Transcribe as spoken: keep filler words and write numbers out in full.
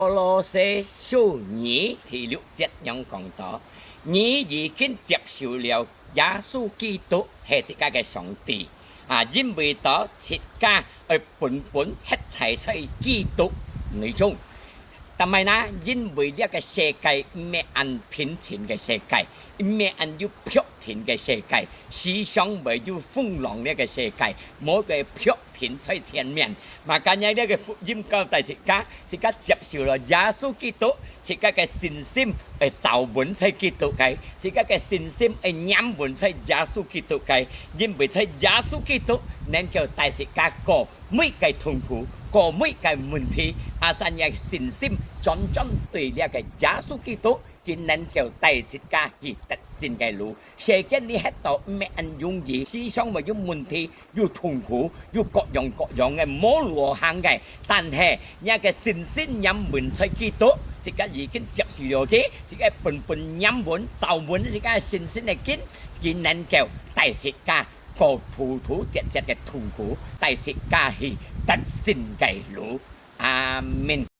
歌羅西書二第六節樣講到：「你已經接受了耶穌基督係自家个上帝，啊，因為到自家愛本本歇在在基督內中。」但係呢，因為這个世界毋係恁平靜个世界，毋係恁有福定个世界，時常會有風浪這个世界，無个福定在前面。 Makanya這个福音交代自家，自家接受了耶穌基督，自家个信心愛抓穩在基督个，自家个信心愛黏穩在耶穌基督个，因為在耶穌基督能夠帶自家過每个痛苦，過每个問題，asal若信心專專對這个耶穌基督，佢能夠帶自家去得勝个路。世間裡歇到毋係恁容易，時常會有問題， 有痛苦，有各樣各樣个無路好行个，但係若个信心黏穩在基督，自家已經接受了佢，自家本本黏穩，抓穩自家信心个根，佢能夠帶自家過突突折折个痛苦，帶自家去得勝个路。阿們。